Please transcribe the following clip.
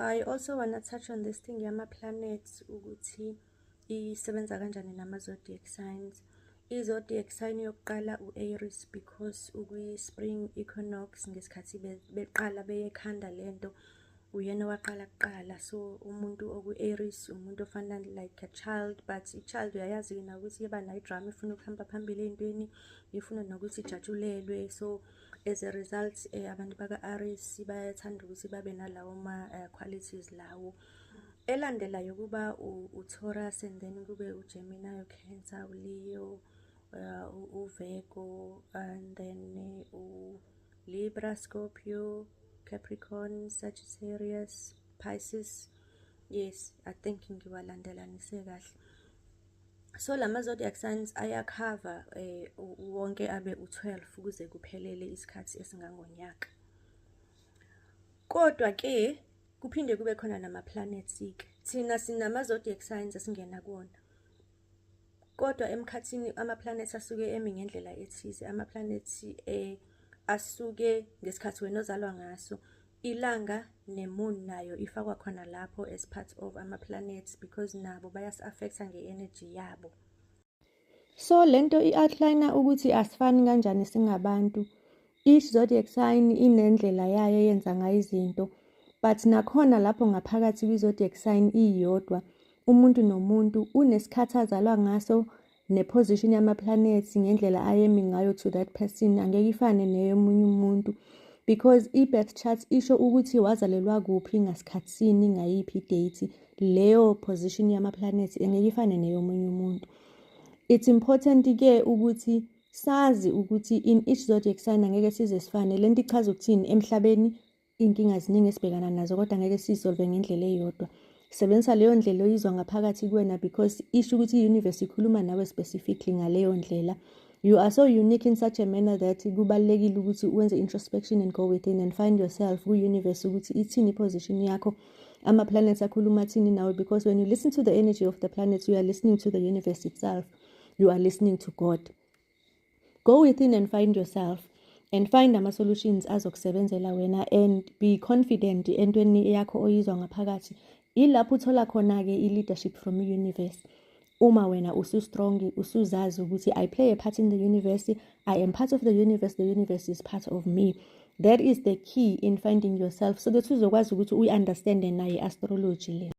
I also wanna touch on this thing yama-planets, ukuthi isebenza kanjani nama-zodiac signs. I-zodiac sign yokuqala u-Aries, because ukwi-spring equinox, ngesikhathi beqala beyekhanda lento, uyena owaqala kuqala. So umuntu oku-Aries umuntu ofana like a child, but i-child uyayazi-ke nawe ukuthi iba nayo i-drama, ifuna ukuhamba phambili ey'ntweni, ifuna nokuthi ijatshulelwe. So as a result, abantu baka-Aries bayathanda ukuthi babe nalawo ma-qualities lawo. Elandelayo kuba u-Taurus, and then kube u-Gemini, u-Cancer, u-Leo, u-Virgo, and then u-Libra, Scorpio, Capricorn, Sagittarius, Pisces. Yes, I think ngiwalandelanise kahle. So lama zodiac signs aya-cover wonke abe u-12 kuze kuphelele isikhathi esingangonyaka. Kodwa ke kuphinde kube khona nama-planets-ke. Thina sinama zodiac signs esingena kuwona. Kodwa emkhathini ama-planets asuke emi ngendlela ethize. Ama-planets asuke ngesikhathi wena ozalwa ngaso, ilanga ne-moon nayo ifakwa khona lapho as part of ama-planets, because nabo bayasi-affect-a nge-energy yabo. So lento i-outline ukuthi asifani kanjani singabantu. Each zodiac sign inendlela yayo eyenza ngayo izinto, but nakhona lapho ngaphakathi kwi-zodiac sign iyodwa, umuntu nomuntu unesikhathi azalwa ngaso, ne-position yama-planets ngendlela ayemi ngayo to that person angeke ifane neyomunye umuntu, because i-birth chart isho ukuthi wazalelwa kuphi, ngasikhathisini, ngayiphi i-date. Leyo position yama-planets angeke ifane neyomunye umuntu. It's important-ke ukuthi sazi ukuthi in each zodiac sign angeke size sifane. Lento ichaza ukuthini? Emhlabeni iy'nkinga ziningi esibhekana nazo, kodwa angeke siyi-solve ngendlela eyodwa. Sebenzisa leyo ndlela oyizwa ngaphakathi kuwena, because isho ukuthi i-universe ikhuluma nawe specifically ngaleyo ndlela. You are so unique in such a manner that kubalulekile ukuthi wenze introspection and go within and find yourself ku-universe, ukuthi ithini i-position yakho, ama-planets akhuluma athini nawe, because when you listen to the energy of the planets, you are listening to the universe itself, you are listening to God. Go within and find yourself and find ama-solutions azokusebenzela wena, and be confident entweni yakho oyizwa ngaphakathi. Ilapho uthola khona-ke i-leadership from i-universe, uma wena usu-strong, usuzazi ukuthi I play a part in the universe, I am part of the universe, the universe is part of me. That is the key in finding yourself, so that uzokwazi ukuthi uyi-understande nayo i-astrology le.